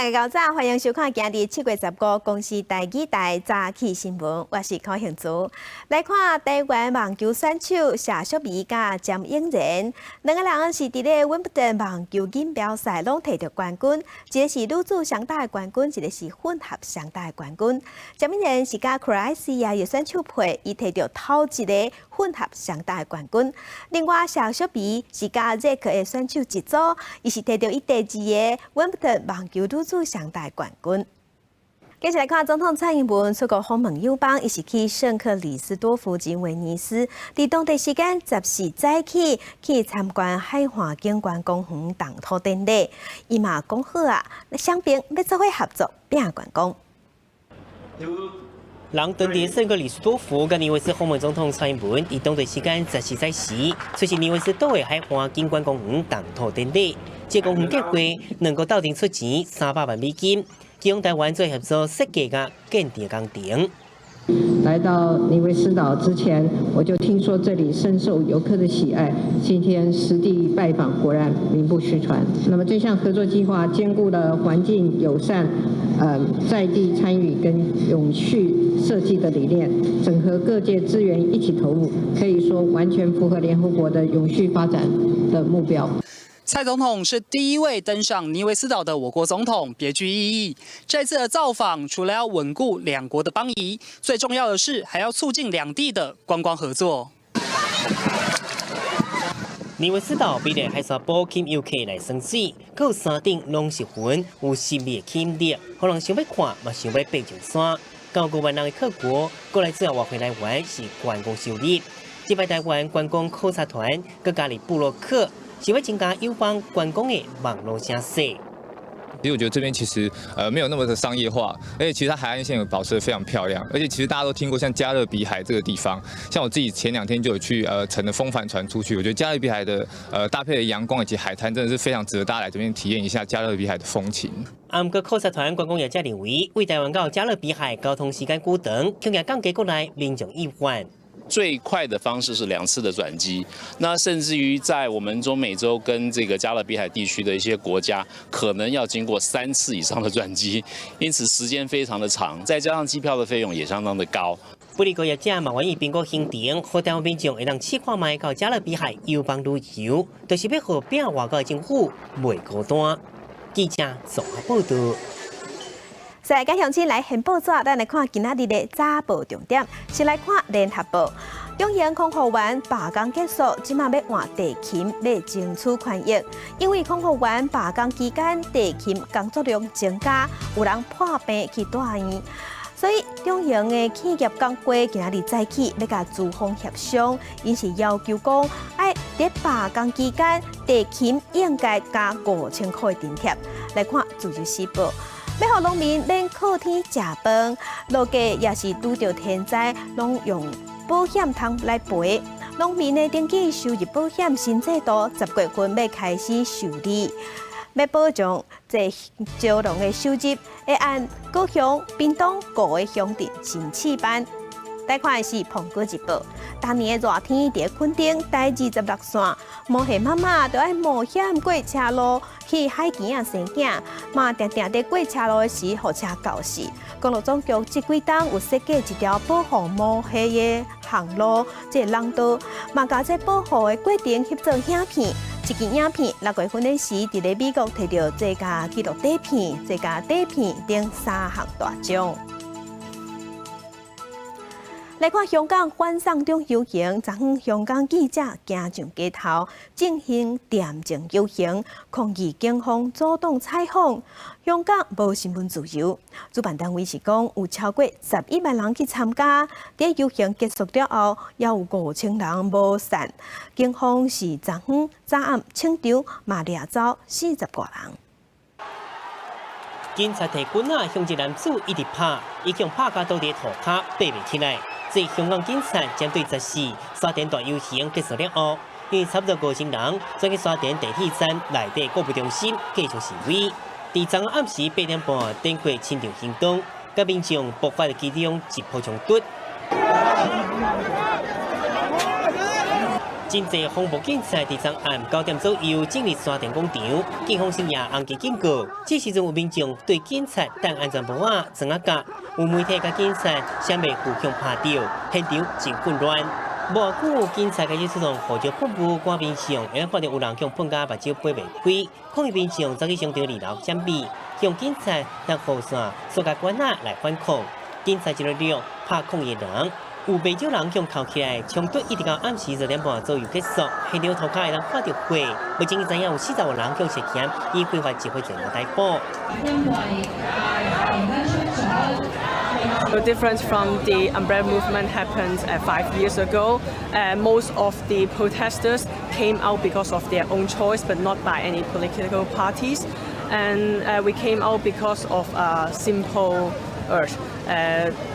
大家早，歡迎收看今日7月15公視台語台早起新聞，我是柯杏珠。來看台灣網球選手謝淑薇佮詹永仁，兩个人是佇咧溫布頓網球錦標賽攏提著冠軍，一个是女子雙打的冠軍，一个是混合雙打的冠軍。詹永仁是佮克羅埃西亞的選手配，伊提著頭一个混合雙打的冠軍。另外，謝淑薇是佮捷克的選手一組，伊是提著伊第二个溫布頓網球女子雙打冠軍。接下來看總統蔡英文出國訪問友邦，伊是去聖克里斯多福及威尼斯，佇當地時間14早起去參觀海岸景觀公園動土典禮。伊嘛講好啊，雙邊欲做伙合作拼觀光。人當地聖克里斯多福佮尼維斯訪問總統蔡英文，佇當地時間14早時出席尼維斯島的海岸景觀公園動土典禮。這公園計劃兩國鬥陣出錢300萬美金，將台灣做協助設計佮建設工程。來到尼維斯島之前，我就聽說這裡深受遊客的喜愛。今天實地拜訪，果然名不虛傳。那麼這項合作計劃兼顧了環境友善、在地參與跟永續設計的理念，整合各界資源一起投入，可以說完全符合聯合國的永續發展的目標。蔡總統是第一位登上尼維斯島的我國總統，別具意義。這次的造訪，除了要穩固兩國的邦誼，最重要的是還要促進兩地的觀光合作。尼維斯島美麗海沙埔吸引遊客來耍水，閣有山頂攏是雲，有神秘的吸引力，予人想欲看，嘛想欲爬上山。9萬人的客國，過來主要外匯來源是觀光收入。這擺台灣觀光考察團，閣加入部落客，是欲增加友邦觀光的網路聲勢。其實我覺得這邊其實沒有那麼的商業化，而且其實它海岸線也保持得非常漂亮，而且其實大家都聽過像加勒比海這個地方，像我自己前2天就有去乘的風帆船出去，我覺得加勒比海的搭配的陽光以及海灘真的是非常值得大家來這邊體驗一下加勒比海的風情。啊，毋過考察團觀光業者認為，對台灣到加勒比海交通時間久長，恐驚降低國內民眾意願。最快的方式是兩次的轉機，那甚至於在我們中美洲跟這個加勒比海地區的一些國家，可能要經過三次以上的轉機，因此時間非常的長，再加上機票的費用也相當的高。不過業者嘛願意評估行程，予台灣民眾會當試看覓到加勒比海友邦旅遊，就是欲予拼外國政府袂孤單。記者綜合報道。再來鄉親來掀報紙，咱來看今仔日的早報重點。先來看聯合報，中型空服員罷工結束，這馬欲換地勤，欲爭取權益。因為空服員罷工期間，地勤工作量增加，有人破病去住院，所以中型的企業工會今仔日早起欲共資方協商，𪜶是要求講，愛佇罷工期間，地勤應該加5000塊津貼。來看自由時報。欲予農民免靠天食飯，落價也是拄著天災，攏用保險通來賠。農民的登記收入保險新制度，10月份欲開始受理，欲保障這蕉農的收入，會按高雄、屏東五个鄉鎮申試辦。來看的是《蘋果日報》，當年的熱天佇墾丁台26線，毛蟹媽媽都愛冒險過車路去海墘仔生囝，嘛定定佇過車路的時，予車轎死。公路總局這幾冬有設計一條保護毛蟹的航路，這個廊道，嘛共這保護的過程翕做影片。這支影片6月份的時，佇咧美國提著最佳紀錄短片、最佳短片等三項大獎。來看香港反送中遊行，昨昏香港記者行上街頭進行點鐘遊行，抗議警方阻擋採訪。香港無新聞自由，主辦單位是講有超過11萬人去參加。佇遊行結束了後，猶有5000人無散。警方是昨昏早暗清場，嘛掠走40外人。警察提棍仔向一男子一直拍，伊共拍甲倒佇塗跤爬袂起來。這香港警察針對14沙田大遊行結束了後，因為差不多5000人轉去沙田地鐵站內底購物中心繼續示威。佇昨暗時8點半，展開清場行動，佮民眾爆發的其中一波衝突。真濟防暴警察佇昨暗9點左右進入沙田廣場，警方施壓紅旗警告。這時陣有民眾對警察戴安全帽仔裝仔甲，有媒體佮警察先袂互相拍著，現場真混亂。無偌久，警察開始出動胡椒噴霧趕民眾，會當看著有人予噴甲目睭擘袂開。抗議民眾走去商場二樓占位，向警察用雨傘、塑膠管仔來反抗。警察一路掠拍抗議人。有袂少人予銬起來，衝突一直到暗時10點半左右結束。現場塗跤會當看著血，目前知影有40多人予涉嫌以非法集會罪來逮捕。 The difference from the umbrella movement happened 5 years ago. Most of the protesters came out because of their own choice, but not by any political parties. And we came out because of a simple urge,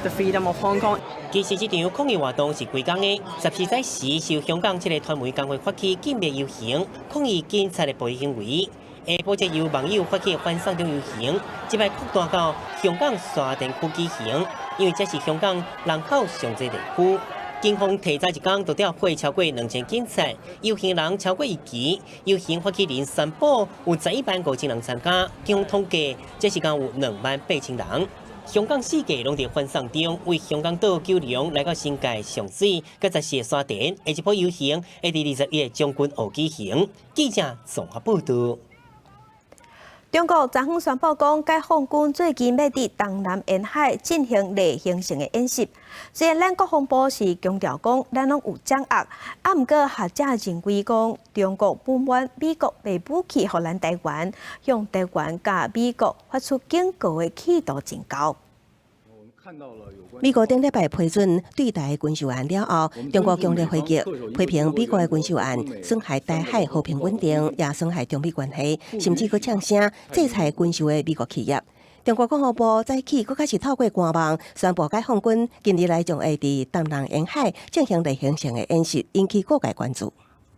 the freedom of Hong Kong. 其實這場抗議活動是規工的，14早時是由香港這个傳媒工會發起禁令遊行，抗議警察的暴力行為。下晡則由網友發起反送中遊行，這擺擴大到香港沙田區舉行，因為這是香港人口上濟地區。警方提早一工就調配超過2000警察，遊行人超過預期。遊行發起人宣布有11萬5千人參加，警方統計這時間有2萬8千人。香港四界攏佇反送中，為香港島九龍來到新界上水，佮14个沙田，下一波遊行會佇21日將軍澳舉行。記者綜合報導。中國昨昏宣布講，解放軍最近欲佇東南沿海進行例行性的演習。雖然咱國防部是強調講，咱攏有掌握，啊，毋過學者認為講，中國不滿美國賣武器予咱台灣，向台灣佮美國發出警告的企圖真高。美國頂禮拜批准對台軍售案了後，中國強烈回擊，批評美國的軍售案損害台海和平穩定，也損害中美關係，甚至閣嗆聲制裁軍售的美國企業。中國國防部早起閣開始透過官網宣布，解放軍近日來將會佇東南沿海進行例行性的演習，引起各界關注。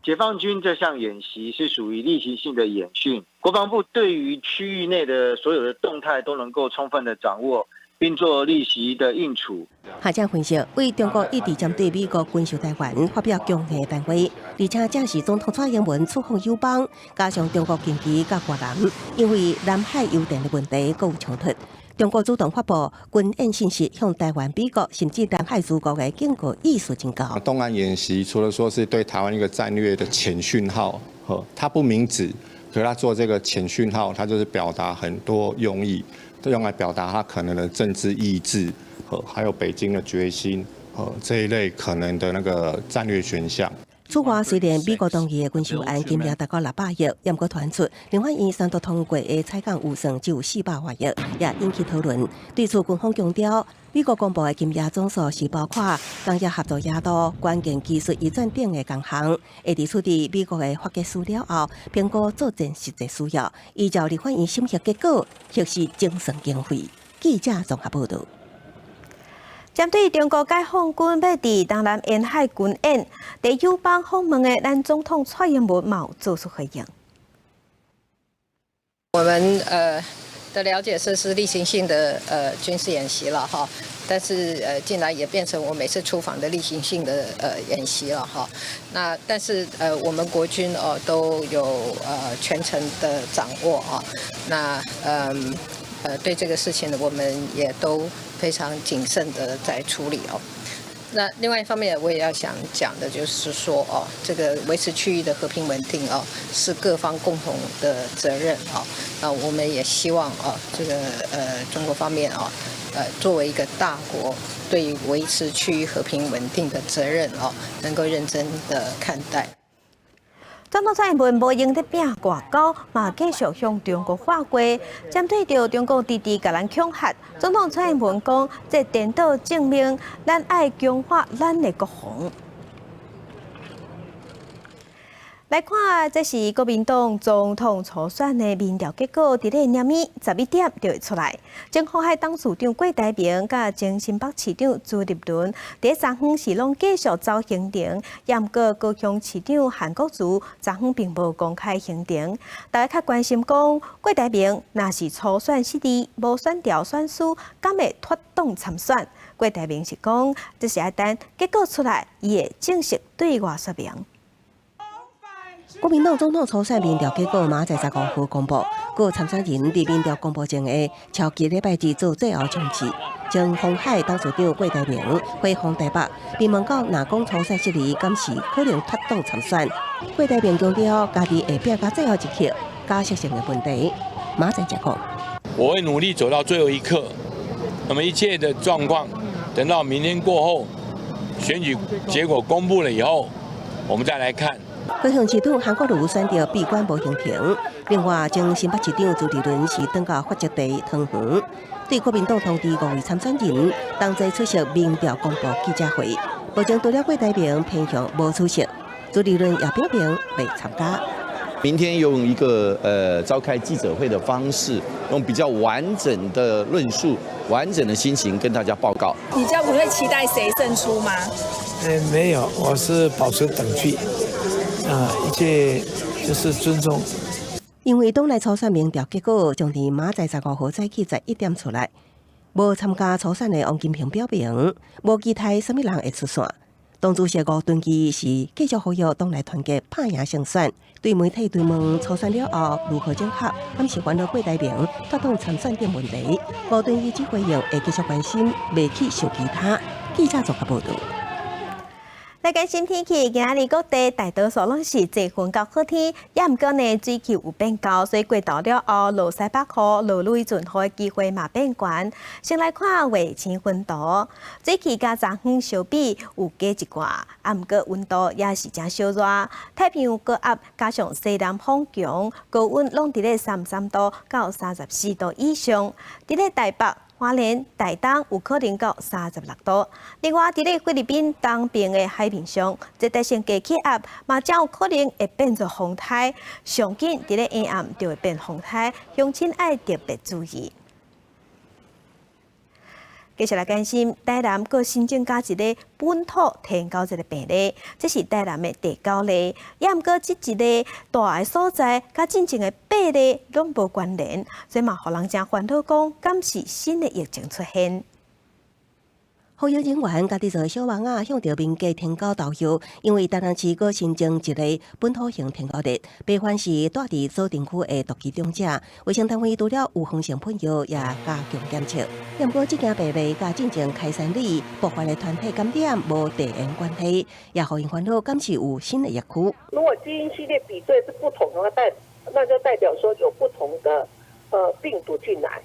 解放軍這項演習是屬於例行性的演訓，國防部對於區域內的所有的動態都能夠充分的掌握，並做立即的應處。學者分析，為中國一直針對美國軍售台灣發表強硬談話，而且這是總統蔡英文出訪友邦，加上中國近期佮越南因為南海油田的問題閣有衝突，中國主動發布軍演信息，向台灣、美國甚至南海諸國的警告意思真高。東岸演習除了說是對台灣一個戰略的潛訊號，呵，它不明指，可他做這個潛訊號，它就是表達很多用意。用來表達他可能的政治意志和還有北京的決心和這一類可能的那個戰略選項。此外，雖然美國同意的軍售案金額達到600億，毋過傳出立法院三讀通過的採購預算只有400外億，也引起討論。對此，軍方強調，美國公布的金額總數是包括工業合作額度、關鍵技術移轉等的項目，會佇取得美國的發給資料後，評估作戰實際需要，依照立法院審核結果，核實精算經費。記者綜合報導。針對中國解放軍欲佇東南沿海軍演，佇友邦訪問的咱總統蔡英文嘛有做出回應。我們的了解是例行性的軍事演習了哈，但是近來也變成我每次出訪的例行性的演習了哈。那但是我們國軍哦都有全程的掌握啊。那對這個事情呢，我們也都非常謹慎的在處理哦。那另外一方面，我也要想講的就是說哦，這個維持區域的和平穩定哦，是各方共同的責任哦。那我們也希望哦，這個中國方面哦，作為一個大國，對維持區域和平穩定的責任哦，能夠認真的看待。總統蔡英文無閒咧拚外交，嘛繼續向中國喊話，針對著中國直直共咱恐嚇。總統蔡英文講，這顛倒證明咱愛強化咱的國防。來看，這是國民黨總統初選的民調結果，佇咧明暝11點就會出來。前鴻海董事長郭台銘佮前新北市長朱立倫，佇昨昏是攏繼續走行程，毋過高雄市長韓國瑜昨昏並無公開行程。大家較關心講，郭台銘若是初選失利，無選調選輸，敢會脫黨參選？郭台銘是講，這是愛等結果出來，伊會正式對外說明。國民黨總統初選民調結果明仔載15號公布，各參選人佇民調公布前的超級禮拜日做最後衝刺。前鴻海董事長郭台銘回訪台北，被問到若講初選失利，敢是可能脫黨參選？郭台銘強調，家己會拚到最後一刻，假設性的問題，馬仔才講。我會努力走到最後一刻，那麼一切的狀況，等到明天過後，選舉結果公布了以後，我們再來看。高雄市長韓國瑜選擇閉關無行程，另外，前新北市長朱立倫是轉到發跡地桃園，對國民黨通知五位參選人同齊出席民調公布記者會。目前除了郭台銘偏向無出席，朱立倫也表明未參加。明天用一個召開記者會的方式，用比較完整的論述、完整的心情跟大家報告。你將不會期待誰勝出嗎？沒有，我是保持等距，啊，一切就是尊重。因為黨內初選民調結果將佇明仔載15號早起11點出來，無參加初選的王金平表明，無期待啥物人會出線。黨主席吳敦義是繼續呼籲黨內團結拍贏勝選。對媒體追問初選了後如何整合，敢是煩惱郭台銘脫黨參選等問題，吳敦義只回應會繼續關心，袂去想其他。記者綜合報導。來關心天氣，今仔日各地大多數攏是濟雲到好天，也毋過呢水氣有變高，所以過晝了後落西北雨、落雨陣雨的機會嘛變懸。先來看衛星雲圖，水氣佮昨昏相比有加一寡，啊毋過溫度也是誠燒熱。太平洋高壓加上西南風強，高溫攏佇咧33度到34度以上。佇咧台北、花蓮、台東有可能到36度。另外，佇咧菲律賓東邊的海面上，熱帶性低氣壓嘛，誠有可能會變做風颱。上緊佇咧下暗就會變風颱，鄉親愛特別注意。繼續來關心台南閣新增加一个本土天狗這个病例，這是台南的第九例。也毋過這一个蹛的所在，佮進前的八例攏無關聯，所以嘛，予人誠煩惱，講敢是新的疫情出現。防疫人員家己做小網仔，向著民間天狗投藥，因為台南市閣新增一例本土型天狗熱，病患是蹛佇左鎮區的獨居長者，衛生單位除了有風險噴藥，也加強檢測。毋過，這件病例佮進前開山里爆發的團體感染無地緣關係，也予𪜶煩惱，敢是有新的疫區。如果基因序列比對是不同的話，那就代表說有不同的病毒進來。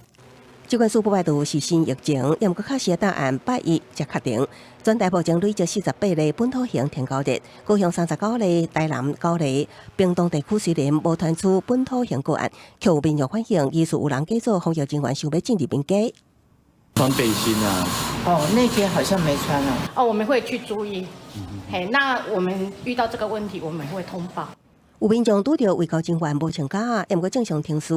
疾管署不排除是新疫情，也毋過確實的答案拜一才確定。全台目前累積48例本土型天狗熱，高雄39例，台南九例。屏東地區雖然無傳出本土型個案，卻有民眾反映，疑似有人假做防疫人員，想欲進入民家。穿背心啊？哦，那天好像沒穿啊。哦，我們會去注意。嘿，那我們遇到這個問題，我們會通報。有民眾拄著衛教人員無穿夾仔，毋過正常程序，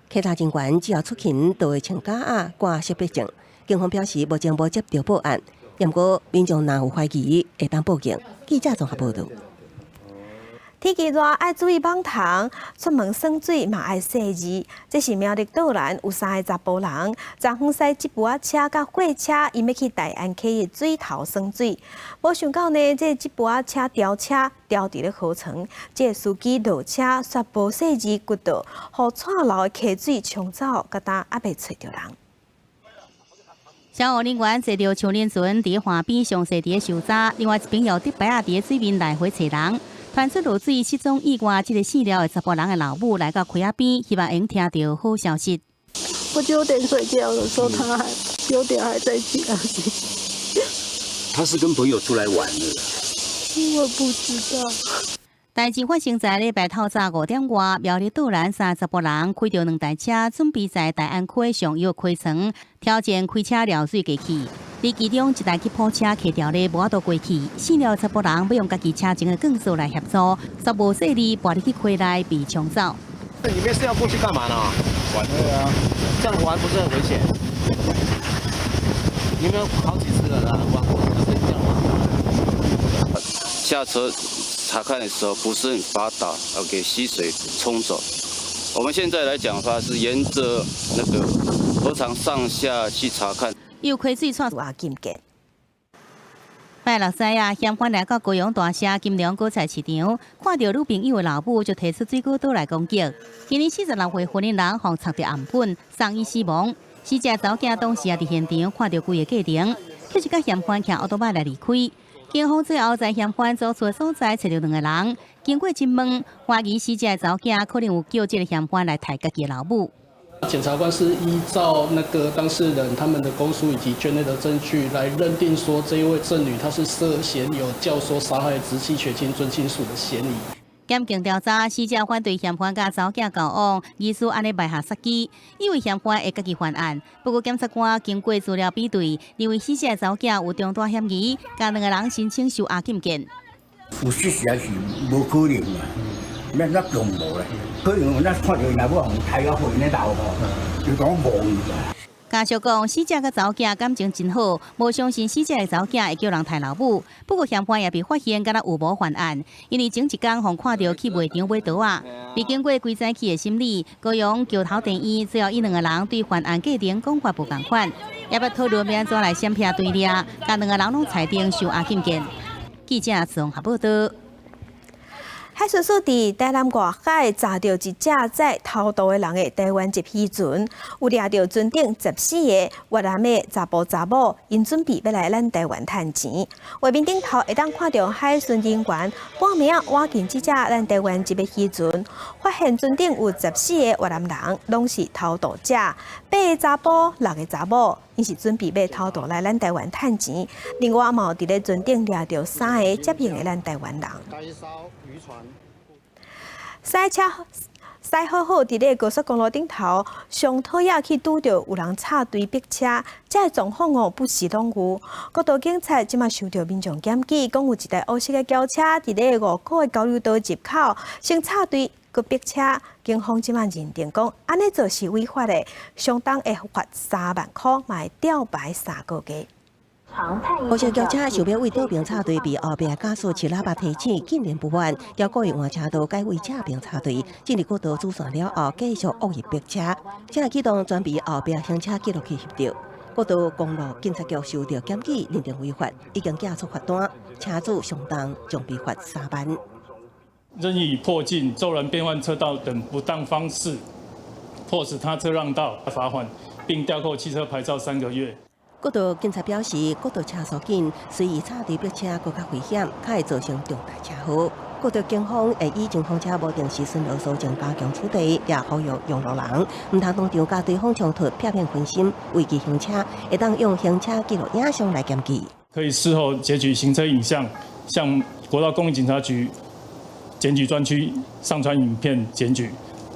其他人員只要出勤就會穿夾仔、掛識別證。警方表示目前無接到報案，毋過民眾若有懷疑，會當報警。記者綜合報導。天氣熱愛注意蠓蟲，出門耍水嘛愛細膩。這是苗栗道南有三个查埔人，昨昏駛吉普仔車佮貨車，𪜶欲去大安溪的水頭耍水。無想到呢，這吉普仔車調車調佇咧河床，這个司機落車煞無細膩骨倒，予蔡流的溪水沖走，到今猶未揣著人。消防人員坐著雙輪船佇岸邊詳細佇咧搜查，另外一邊用竹排仔佇咧水面來回揣人。傳出落水失蹤意外，這个姓廖的查埔人的老母來到溪仔邊，希望會聽著好消息。我9點睡覺的時候，他還9點還在家。他是跟朋友出來玩的。我不知道。代誌發生在禮拜透早5點外，苗栗道南三查埔人開著兩台車，準備在大安溪上游溪床挑戰開車撩水過去。佇其中一台吉普車溪條咧無法度過去，姓廖查埔人欲用家己車前的鋼索來協助，煞無細膩跋入去溪內被沖走。那裡面是要過去幹嘛呢？玩對啊，這樣玩不是很危險？你們好幾次了啦，玩過這樣玩。下車查看的時候不是很發達，要給溪水沖走。我們現在來講的話，是沿着那個河床上下去查看。有溪水竄阿金杰。拜六早啊，嫌犯來到高雄大社金龍果菜市場，看著女朋友的老母，就提出水果刀來攻擊。今年46歲雲林人，予插著頷頸，送醫死亡。死者查某囝當時也佇現場看著規个過程，卻是佮嫌犯騎歐多擺來離開。警方最後在嫌犯租厝的所在揣著兩個人，經過質問，懷疑死者的查某囝可能有叫這个嫌犯來刣家己的老母。檢察官是依照那個當事人他們的供述以及卷內的證據來認定，說這一位贈女她是涉嫌有教唆殺害直系血親尊親屬的嫌疑。檢警調查，死者反對嫌犯佮查某囝交往，疑似按呢埋下殺機，以為嫌犯會家己犯案。不過檢察官經過資料比對，認為死者查某囝有重大嫌疑，共兩個人申請收押禁見。有事實是無可能啊！咱咱強無咧，可能咱看著𪜶老母予刣到火咧流吼，就講無去啊。家屬講，死者佮查某囝感情真好，無相信死者的查某囝會叫人刣老母。不過嫌犯也被發現，敢若有謀犯案，因為前一工予看著去賣場買刀仔。未經過規早起的審理，高雄橋頭地院最後𪜶兩個人對犯案過程講法無仝款，也欲討論欲按怎來審批對立，共兩個人攏裁定收押禁見。記者綜合報道。海巡署佇台南外海查著一隻載偷渡的人的台灣籍漁船，有掠著船頂14個越南的查埔查某，𪜶準備欲來咱台灣趁錢。畫面頂頭會當看著海巡人員半暝仔倚近這隻咱台灣籍的漁船，發現船頂有14個越南人，攏是偷渡者，八个查埔，六个查某，𪜶是準備欲偷渡來咱台灣趁錢。另外嘛有佇咧船頂掠著三个接應的咱台灣人。駛車駛好好，佇咧高速公路頂頭，上討厭去拄著有人插隊逼車，這个狀況哦，不時攏有。國道警察這馬收著民眾檢舉，講有一台烏色的轎車佇咧五股的交流道入口，先插隊，閣逼車，警方這馬認定講，按呢做是違法的，相當會罰3萬箍，嘛會吊牌3個月。烏色轎車想欲對倒爿插隊，被後壁駕駛吹喇叭提醒，竟然不願，結果換車道改為正爿插隊，進入國道主線了後，繼續惡意逼車，這舉動全被後壁行車記錄器翕著。國道公路警察局收著檢舉，認定違法，已經寄出罰單，車主相當將被罰3萬。任意破境、驟然變換車道等不當方式，迫使他車讓道，罰款並吊扣汽車牌照3個月。國道警察表示，國道車速緊，隨意插隊逼車閣較危險，較會造成重大車禍。國道警方會以前風車無定時巡邏搜證加強處理，也呼籲用路人毋通當場佮對方衝突，避免分心，違規行車，會當用行車記錄影像來檢舉。可以事後截取行車影像，向國道公路警察局檢舉專區上傳影片檢舉。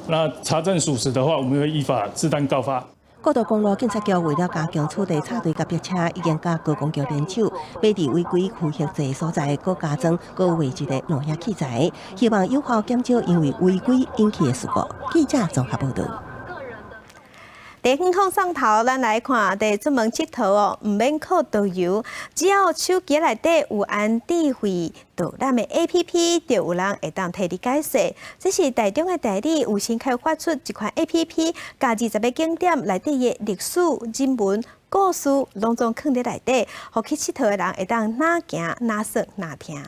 那查證屬實的話，我們會依法自單告發。國道公路警察局為了加強處理插隊佮逼車，已經佮高公橋聯手，欲佇違規區域濟所在，閣加裝高位置的錄影器材，希望有效減少因為違規引起的事故。記者綜合報導。佇遠方上頭，咱來看，佇出門𨑨迌哦，毋免靠導遊，只要手機內底有安智慧導覽的 APP，就有人會當替你解說。這是台中的大里有新開發出一款 APP，共20個景點內底的歷史、人文、故事，攏總囥佇內底，予去𨑨迌的人會當若行若耍若聽。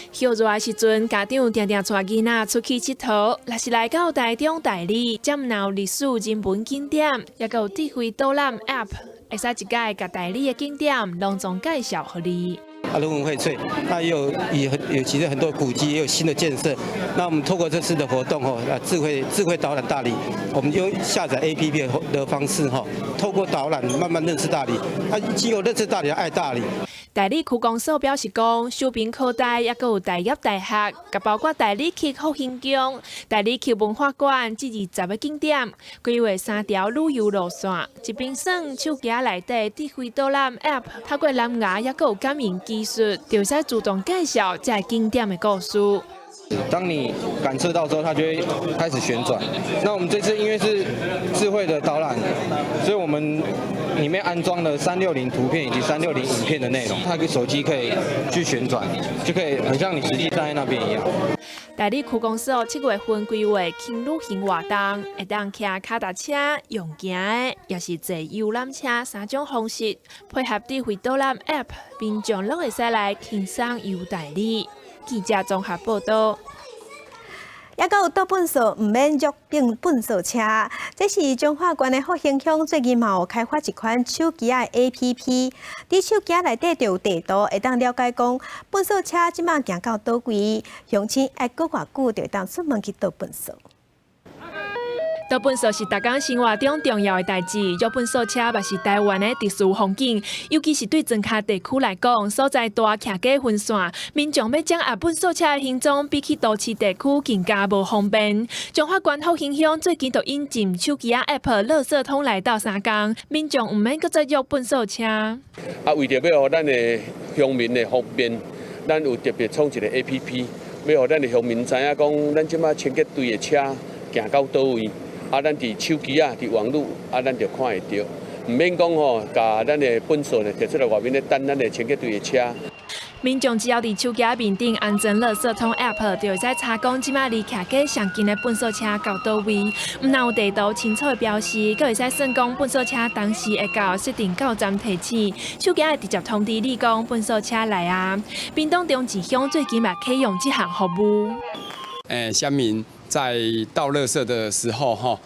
歇熱的時陣，家長定定帶囡仔出去𨑨迌。若是來到台中大里，遮毋但有歷史人文景點，也閣有智慧導覽 App，會使一概共大里的景點攏總介紹予你。啊，人文薈萃，那也有也有其實很多古蹟，也有新的建設。那我們透過這次的活動，吼，啊，智慧導覽大里，我們用下載 APP 的方式，吼，透過導覽慢慢認識大里。啊，經由認識大里，愛大里。大里區公所表示講，秀平科大抑閣有大業大學，佮包括大里區復興宮、大里區文化館這20個景點，規劃三條旅遊路線。一邊耍手機內底智慧導覽 App，透過藍牙抑閣有感應技術，就會使自動介紹這个景點的故事。當你感測到之後，它就會開始旋轉。那我們這次因為是智慧的導覽，所以我們裡面安裝了360圖片以及360影片的內容，它個手機可以去旋轉，就可以很像你實際站在那邊一樣。大里區公所7月份規劃輕旅行活動，會當騎跤踏車、用行的，抑是坐遊覽車三種方式，配合智慧導覽 App，民眾攏會使來輕鬆遊大里。記者綜合報道。抑閣有倒糞埽，毋免約變糞埽車。這是彰化縣的復興鄉最近嘛有開發一款手機仔 APP，佇手機仔內底就有地圖，會當了解講糞埽車這馬行到佗位，鄉親愛閣偌久就會當出門去倒糞埽。倒糞埽是逐工生活中重要的代誌，約糞埽車嘛是台灣的特殊風景，尤其是對莊跤地區來講，所在大，徛家分散，民眾欲掌握糞埽車的行蹤，比起都市地區更加無方便。彰化縣復興鄉最近就引進手機仔 App 垃圾通來鬥相共，民眾毋免閣再約糞埽車。啊，為著欲予咱的鄉民的方便，咱有特別創一個 APP，欲予咱的鄉民知影講，咱這馬清潔隊的車行到佗位。啊，咱佇手機仔，佇網路，啊，咱就看會著，毋免講吼，共咱的糞埽咧提出來外面咧等咱的清潔隊的車。民眾只要佇手機面頂安裝垃圾通 App，就會使查講這馬離徛家上近的糞埽車到佗位。毋但有地圖清楚的標示，閣會使算講糞埽車當時會到設定到站提醒，手機會直接通知你講糞埽車來啊。屏東中正鄉最近嘛啟用這項服務。鄉民在倒垃圾的時候，哈，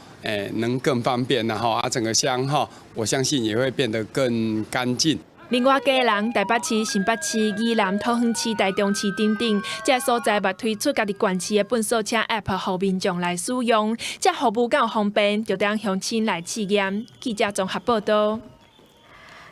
能更方便，然後啊，整個鄉哈，我相信也會變得更乾淨。另外，基隆、台北市、新北市、宜蘭、桃園市、台中市等等，這些所在嘛推出家己縣市的糞埽車 App，予民眾來使用。這服務夠方便，就當鄉親來試驗。記者綜合報道。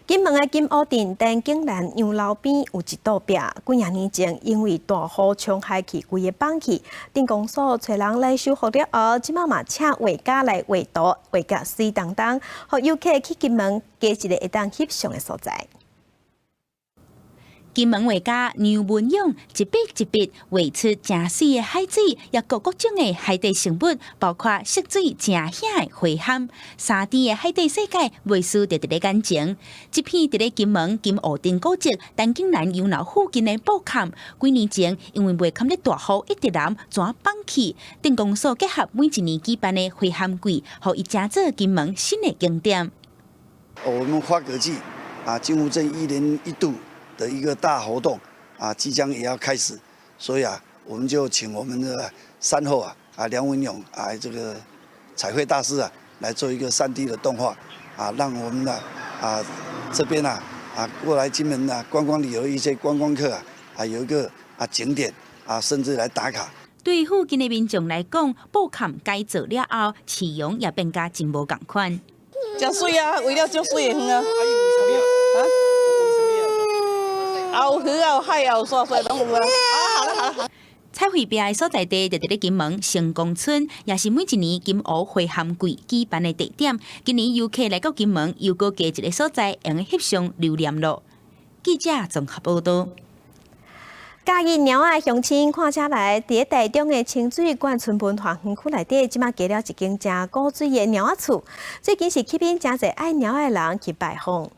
金門的金湖鎮陳景蘭洋樓邊有一道壁，幾仔年前因為大雨沖海去，規个崩去，鎮公所揣人來修復了後，這馬嘛請畫家來畫圖，畫甲媠當當，予遊客去金門加一个會當翕相的所在。金門畫家梁文勇一筆一筆畫出誠媠的海水，抑閣各種的海底生物，包括色水誠顯的花蚶。3D 的海底世界袂輸就佇咧眼前。這片佇咧金門金湖鎮古蹟陳景蘭洋樓附近的布崁，幾年前因為袂堪咧大雨一直淋，全崩去。鎮公所結合每一年舉辦的花蚶季，予伊成做金門新的景點。我們花蛤季啊，金湖鎮一年一度的一個大活動啊，即將也要開始，所以啊，我們就請我們的山後啊梁文勇啊這個彩繪大師啊來做一個3D 的動畫啊，讓我們的啊這邊啊過來金門啊觀光旅遊一些觀光客啊有一個啊景點啊，甚至來打卡。對附近的民眾來講，布崁改造了後，市容也變甲真無仝款。誠媠啊，為了足媠的園啊。啊，有魚啊，有海啊，有山水攏有啊。啊，好了好了好。彩繪壁的所在地就佇咧金門成功村，也是每一年金湖花蚶季舉辦的地點。今年遊客來到金門，又閣加一个所在，會用翕相留念囉。記者綜合報道。佮意貓仔鄉親看遮來，佇咧台中的清水眷村文化園區內底，這馬加了一間誠古錐的貓仔厝。最近是吸引誠濟愛貓仔的人去拜訪。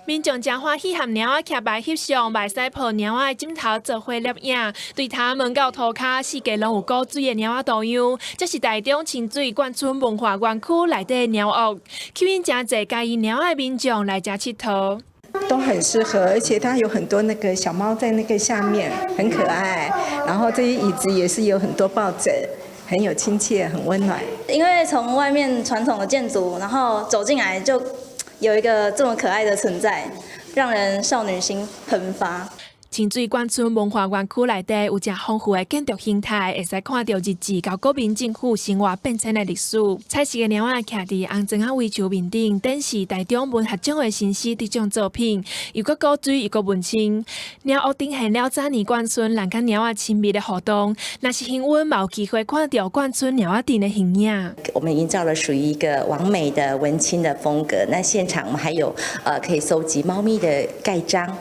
民眾誠歡喜和貓仔徛排翕相，嘛會使抱貓仔的枕頭做伙攝影。對頭門到塗跤，四界攏有古錐的貓仔圖樣。這是台中清水眷村文化園區內底的貓屋，吸引誠濟佮意貓仔的民眾來遮𨑨迌。都很適合，而且它有很多那個小貓在那個下面，很可愛。然後這些椅子也是有很多抱枕，很有親切，很溫暖。因為從外面傳統的建築，然後走進來就有一個這麼可愛的存在，讓人少女心噴發。清水眷村文化園區內底有誠豐富的建築形態，會使看著日治佮國民政府生活變遷的歷史。彩色的貓仔徛佇紅磚仔圍牆面頂，展示台中文學獎的新詩得獎作品，又閣古錐又閣文青。貓屋呈現了早年眷村人佮貓仔親密的互動。若是幸運，嘛有機會看著眷村貓仔鎮的形影。我們營造了屬於一個網美的文青的風格。那現場我們還有可以收集貓咪的蓋章。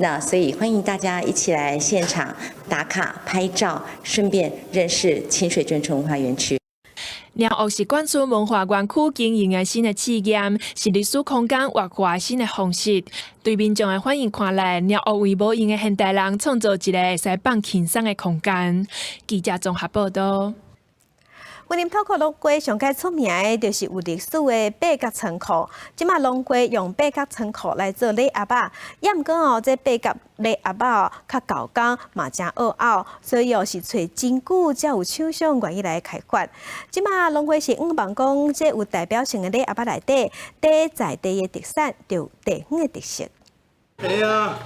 那所以歡迎大家一起來現場打卡拍照，順便認識清水眷村文化園區。貓屋是冠村文化園區經營的新的試驗，是歷史空間活化新的方式。對民眾的反應看來，貓屋為無閒的現代人創造一個會使放輕鬆的空間。記者綜合報道。雲林土庫龍瓜上蓋出名的，就是有歷史的八角倉庫。這馬龍瓜用八角倉庫來做禮盒仔，也毋過哦，這八角禮盒仔哦，較厚工嘛誠僫拗，所以哦是揣真久才有廠商願意來開發。這馬農會是向望講，這有代表性的禮盒仔內底，佇在地的特產，就有地方的特色。哎呀，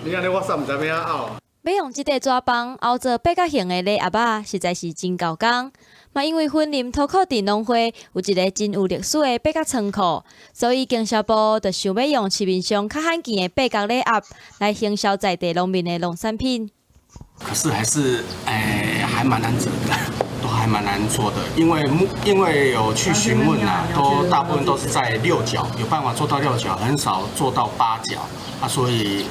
你按呢我煞毋知欲按怎拗。欲用這塊紙枋拗做八角形的禮盒仔，實在是真猴工。嘛，因為雲林塗庫鎮農會有一个真有歷史的八角倉庫，所以經銷部就想欲用市面上較罕見的八角禮盒來行銷在地農民的農產品。可是還是，還蠻難整的，都還蠻難做的，因為有去詢問啊，都大部分都是在六角，有辦法做到六角，很少做到八角，啊，所以，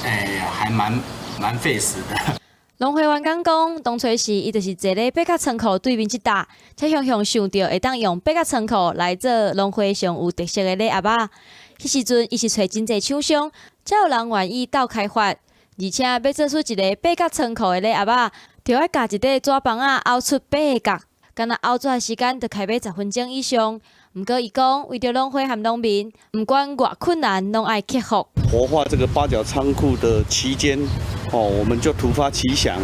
還蠻費時的。農會員工講，當初時伊就是坐咧八角倉庫對面這搭，才雄雄想著會當用八角倉庫來做農會上有特色的禮盒仔。彼時陣伊是揣真濟廠商，才有人願意鬥開發。而且欲做出一个八角倉庫的禮盒仔，就愛共一塊紙枋仔拗出八个角，敢若拗紙的時間就開欲10分鐘以上。毋過伊講，為著農會和農民，毋管偌困難，攏愛克服。活化這個八角倉庫的期間，哦，我們就突發奇想，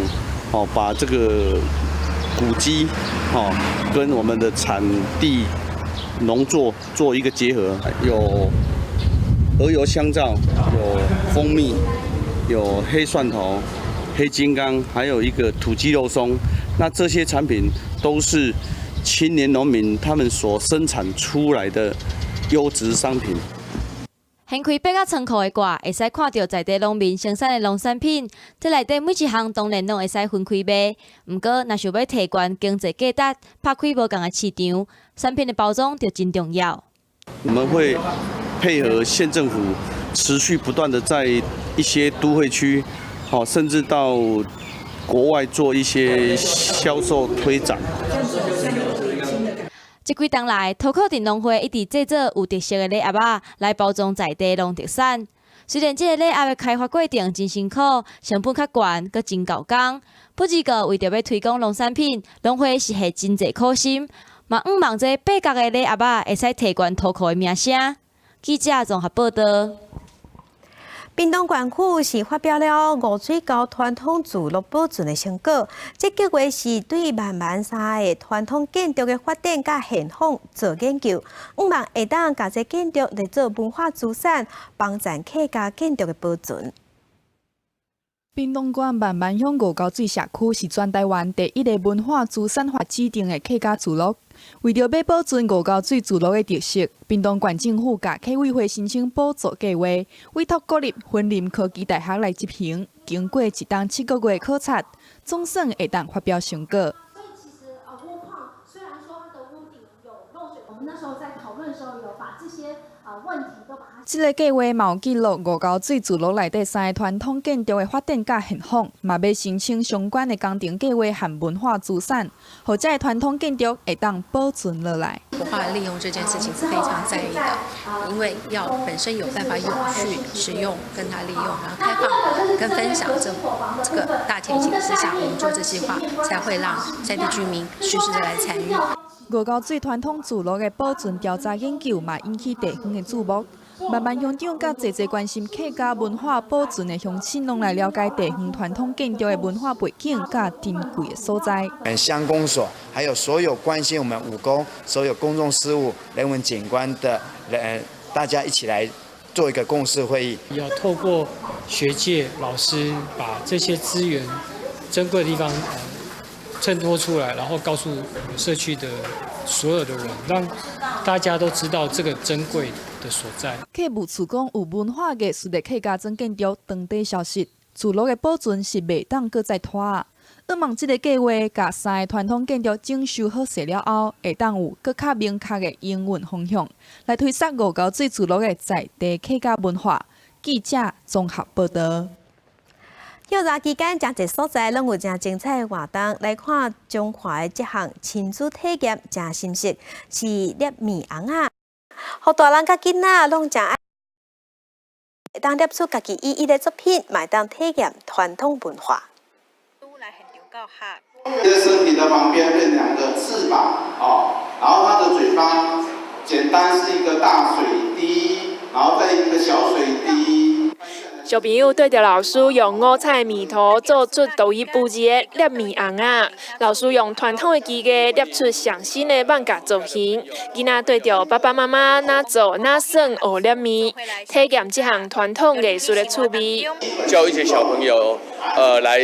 哦，把這個古蹟，哦，跟我們的產地農作做一個結合，有鵝油香皂，有蜂蜜，有黑蒜頭、黑金剛，還有一個土雞肉鬆。那這些產品都是青年農民他們所生產出來的優質商品。掀開八角倉庫的蓋，會使看著在地農民生產的農產品。這內底每一項當然攏會使分開賣。毋過，若想欲提懸經濟價值，拍開無仝的市場，產品的包裝就真重要。我們會配合縣政府，持續不斷的在一些都會區，甚至到國外做一些銷售推展。這幾冬來，塗庫鎮農會一直製作有特色的禮盒仔來包裝在地農特產。雖然這个禮盒的開發過程真辛苦，成本較懸，閣真猴工，不過為著欲推廣農產品，農會是下真濟苦心，嘛向望這八角的禮盒仔會使提懸塗庫的名聲。記者綜合報道。屏東縣府是發表了五水溝傳統聚落保存的成果，這計劃是對萬巒三个傳統建築的發展佮現況做研究，向望會當共這建築來做文化資產，幫助客家建築的保存。屏東縣萬巒鄉吳溝水社區是全台灣第一个文化資產法指定的客家聚落。為著欲保存吳溝水聚落的特色，屏東縣政府共客委會申請補助計劃，委託國立雲林科技大學來執行。經過一冬7個月考察，總算會當發表成果。所以其實啊，屋況雖然說它的屋頂有漏水，我們那時候在討論的時候有把這些啊問題都把它。這个計劃嘛有記錄吳溝水聚落內底三个傳統建築的發展佮現況，嘛欲申請相關的工程計劃和文化資產，予這个傳統建築會當保存落來。活化利用這件事情是非常在意的，因為要本身有辦法永續使用、跟它利用，然後開放跟分享這個大前提之下，我們做這計劃才會讓在地居民實實的來參與。吳溝水傳統聚落的保存調查研究嘛，引起地方的注目。萬巒鄉長佮濟濟關心客家文化保存的鄉親，攏來了解地方傳統建築的文化背景佮珍貴的所在。鄉公所還有所有關心我們吳溝所有公眾事務、人文景觀的人，大家一起來做一個共識會議。要透過學界老師把這些資源珍貴的地方襯托出來，然後告訴我們社區的所有的人，讓大家都知道這個珍貴的所在。客務處講，有文化藝術的客家莊建築當地消失，聚落的保存是袂當閣再拖。向望這个計劃，共三个傳統建築整修好勢了後，會當有閣較明確的營運方向，來推捒吳溝水聚落的在地客家文化。記者綜合報道。休假期間，誠濟所在攏有誠精彩的活動。來看彰化的這項親子體驗，誠新鮮，是捏麵尪仔，予大人佮囡仔攏誠愛，會當捏出家己喜意的作品，嘛會當體驗傳統文化。身體的旁邊變兩個翅膀，哦，然後它的嘴巴簡單是一個大水滴，然後再一個小水滴。小朋友對著老師用五彩麵塗做出獨一無二的捏麵尪仔，老師用傳統的技藝捏出上新的艋舺造型。囡仔對著爸爸媽媽哪做哪耍學捏麵，體驗這項傳統藝術的趣味。教一些小朋友，來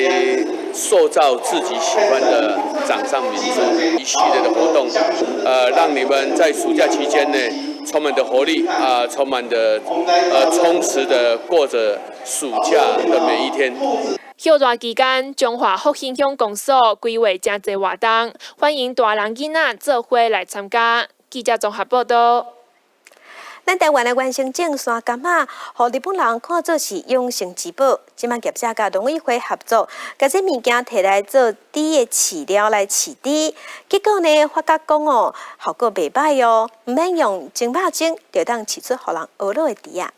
塑造自己喜歡的掌上明珠一系列的活動，讓你們在暑假期間呢，充滿的活力啊，充滿的充實的過着暑假的每一天。休假期間，彰化復興鄉公所規劃誠濟活動，歡迎大人囡仔做伙來參加。記者綜合報道。咱台灣的原生種山柑仔，予日本人看做是養生之寶。這擺業者佮農委會合作，共這物件提來做豬的飼料來飼豬。結果呢，發覺講哦，效果袂䆀哦，毋免用蒸肉蒸，就當飼出予人呵咾的豬仔。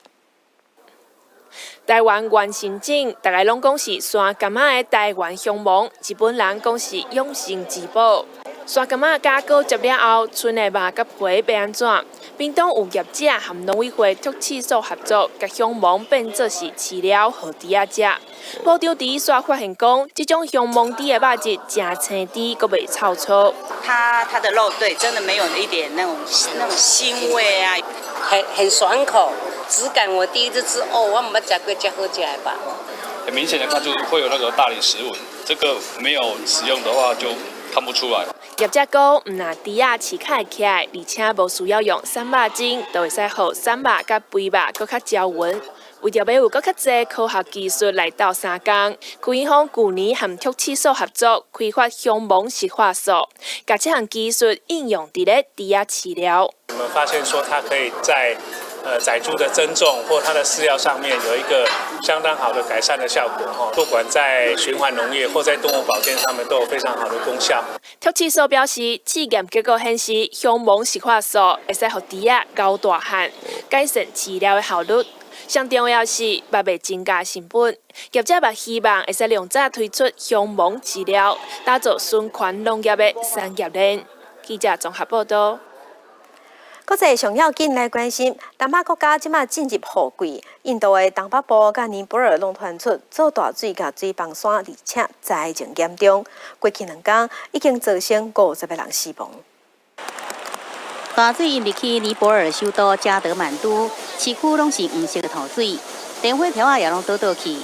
台灣原生種，逐家攏講是山柑仔的台灣香芒，日本人講是養生之寶。山柑仔加果汁了後，賰的肉佮皮欲按怎？屏東有業者和農委會畜試所合作，共香芒變做是飼料，予豬仔食。部長佇煞發現講，這種香芒豬的肉質誠青甜，閣袂臭臊。它的肉對，真的沒有一點那種腥味啊，很爽口，質感我第一次吃哦，我毋捌食過遮好食的吧。很明顯的看出會有那個大理石紋，這個沒有使用的話就看不出來。業者講，毋但豬仔飼較會起來，而且無需要用散肉蒸，就會使予散肉佮肥肉閣較焦勻。為著欲有閣較濟科學技術來鬥相共，區銀行舊年和畜試所合作開發香芒食化素，共這項技術應用佇咧豬仔飼料。我們發現說，它可以在仔豬的增重或它的飼料上面有一個相當好的改善的效果，哈，不管在循環農業或在動物保健上面都有非常好的功效。畜試所表示，試驗結果顯示，香芒食化素會使予豬仔熬大漢，改善飼料的效率。上重要是，嘛袂增加成本。業者嘛希望會使量早推出香芒飼料，打造循環農業的產業鏈。記者綜合報道。國際上要緊來關心，東亞國家這馬進入雨季，印度的東北部佮尼泊爾攏傳出做大水佮水崩山，而且災情嚴重。過去兩工已經造成50個人死亡。大水淹入去尼泊爾首都加德滿都，市區攏是黃色的塗水，電火柱仔也攏倒倒去。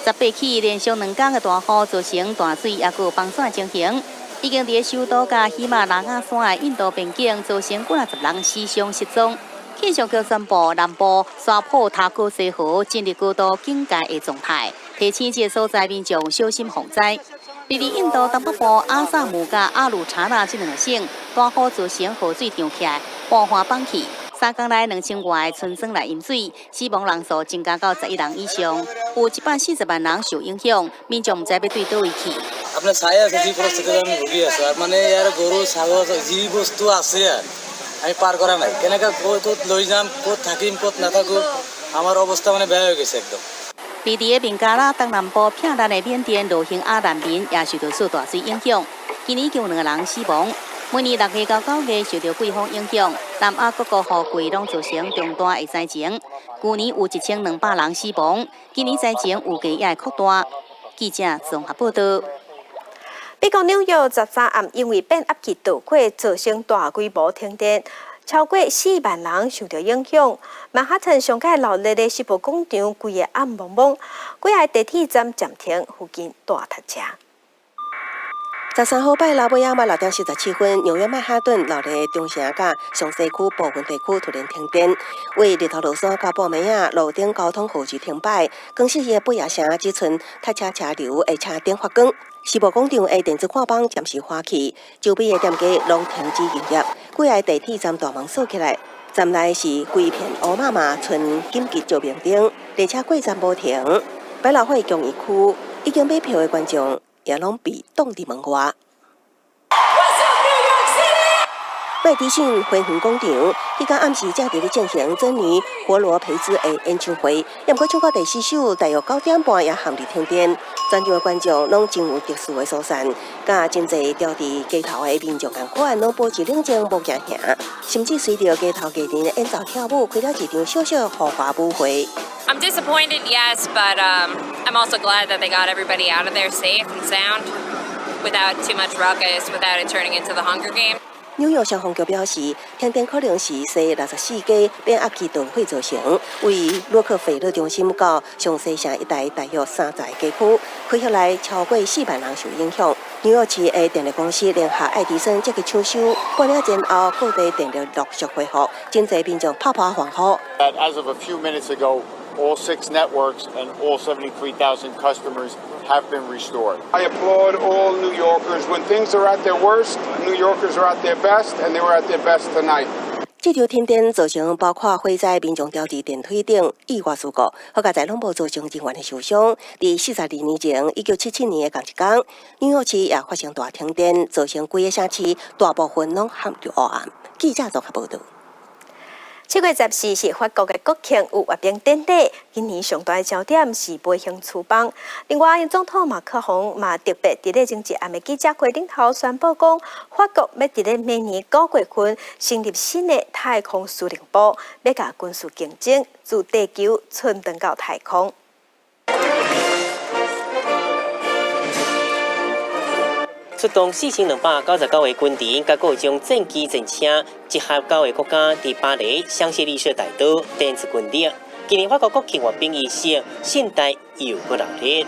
18起連續兩工的大雨，造成大水抑閣有崩山情形。已經佇首都佮喜馬拉雅山的印度邊境造成幾若十人死傷失蹤。氣象局宣布，南部沙破塔哥西河進入高度警戒的狀態，提醒這个所在民眾小心防災。佇印度東北部阿薩姆佮阿魯查納這兩個省，大雨造成河水漲起來，崩岸崩去。三工內2000外个村莊來淹水，死亡人數增加到11人以上，有140萬人受影響，民眾毋知欲對佗位去。 আপনার ছায়া আছে যে পরিস্থিতিতে আমি ভুগি আছো আর মানে ইয়াৰ গৰু ছাগল যি বস্তু আছে আমি পাৰ কৰা নাই কেনেকৈ ক'ত লৈ যাম ক'ত থাকিম ক'ত নাথাকো আমাৰ অৱস্থা মানে বেয়া হৈ গৈছে একদম। 佇佇个孟加拉東南部避難的緬甸羅興亞難民也受到做大水影響，今年已經有兩個人死亡。每年6月到9月受到季風影響，南亞各國雨季攏造成重大的災情。舊年有1200人死亡，今年災情預計也會擴大。記者綜合報道。美國紐約13暗因為變壓器導火，造成大規模停電，超過4萬人受到影響。曼哈頓上蓋鬧熱的時報廣場，規个暗濛濛，幾个地鐵站暫停，附近大塞車。13號拜六尾仔晚6點47分，紐約曼哈頓鬧熱的中城佮上西區部分地區突然停電，為日頭落山到半暝仔，路頂交通號誌停擺，光四的貝亞城只賰塞車車流的車頂發光，時報廣場的電子看板暫時關起，周邊的店家攏停止營業，幾个地鐵站大門鎖起來，站內是規片烏麻麻，賰緊急照明燈，列車過站無停，百老匯公益區。已經買票的觀眾也攏被擋佇門外。麥迪遜花園廣場，彼工暗時正佇咧進行珍妮佛羅培茲的演唱會，毋過唱到第四首，大約9點半也陷入停電，全場的觀眾攏真有特殊的疏散，佮真濟牢佇街頭的民眾仝款，攏保持冷靜，無驚嚇，甚至隨著街頭藝人演奏跳舞，開了一場小小豪華舞會。 I'm disappointed, yes, but I'm also glad that they got everybody out of there safe and sound, without too much ruckus, without it turning into the Hunger Games. 紐約消防局表示，停電可能是西64街變壓器斷火造成，位洛克菲勒中心到上西城一帶大約30個街區，開起來超過4萬人受影響。紐約市的電力公司聯合愛迪生積極搶修，半暝前後各地電力陸續恢復，真濟民眾拍破歡呼。 As of a few minutes ago, all six networks and all 73,000 customers have been restored. I applaud all New Yorkers. When things are at their worst, New Yorkers are at their best, and they were at their best tonight. 這場停電造成包括火災、民眾牢佇電梯頂意外事故，好佳哉攏無造成人員的受傷。佇42年前，1977年的仝一工，紐約市也發生大停電，造成規个城市大部分攏陷入黑暗。記者綜合報導。7月14是法國的國慶，有閱兵典禮。今年上大的焦點是飛行廚房。另外，總統馬克宏嘛特別佇咧前一暗的記者會頂頭宣布講，法國欲佇咧明年9月份成立新的太空司令部，欲共軍事競爭，自地球伸長到太空。出動4299個軍人，佮各種戰機、戰車，集合九个國家，佇巴黎香榭麗舍大道展出軍力。今年法國國慶閱兵儀式，盛大又閣熱鬧。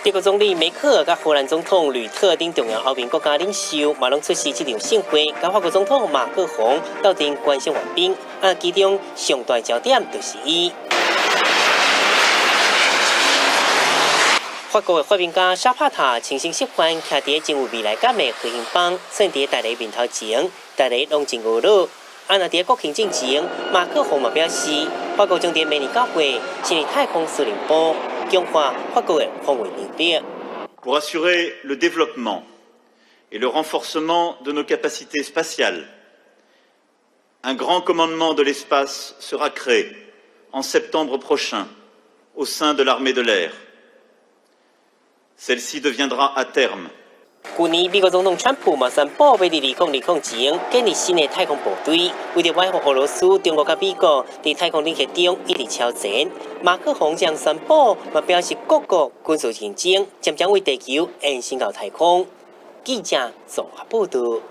德國總理梅克爾佮荷蘭總統呂特等重要歐盟國家領袖嘛攏出席這場盛會，佮法國總統馬克宏鬥陣觀賞閱兵。啊，其中上大焦點就是伊。法國的發明家沙帕塔親身示範，徛佇真有未來感的飛行棒，踮佇大家面頭前，大家攏真愕然。啊，若佇國慶進前，馬克宏嘛表示，法國將佇明年9月成立太空司令部，強化法國的防衛能力。 Pour assurer le développement et le renforcement de nos capacités spatiales, un grand commandement de l'espace sera créé en septembre prochain au sein de l'armée de l'air. Celle-ci deviendra à terme. 去年美國總統川普嘛宣布，欲佇2020前建立新的太空部隊，為著維護俄羅斯、中國佮美國佇太空領域中一直超前。馬克宏這樣宣布，嘛表示各國軍事競爭漸漸為地球延伸到太空。記者綜合報導。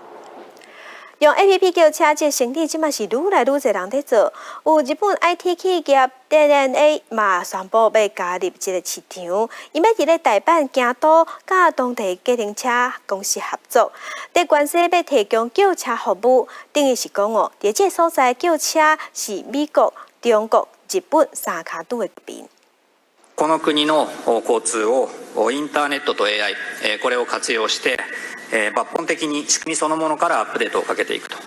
用 APP 叫車，這生意這馬是愈來愈濟人佇做。有日本 IT 企業 DeNA 嘛宣布欲加入這个市場，伊欲佇咧大阪、京都佮當地計程車公司合作，佇關西欲提供叫車服務，等於是講哦，佇這个所在叫車是美國、中國、日本三跤拄的局面。この國の交通をインターネットと AI、これを活用して抜本的に仕組みそのものからアップデートをかけていくと。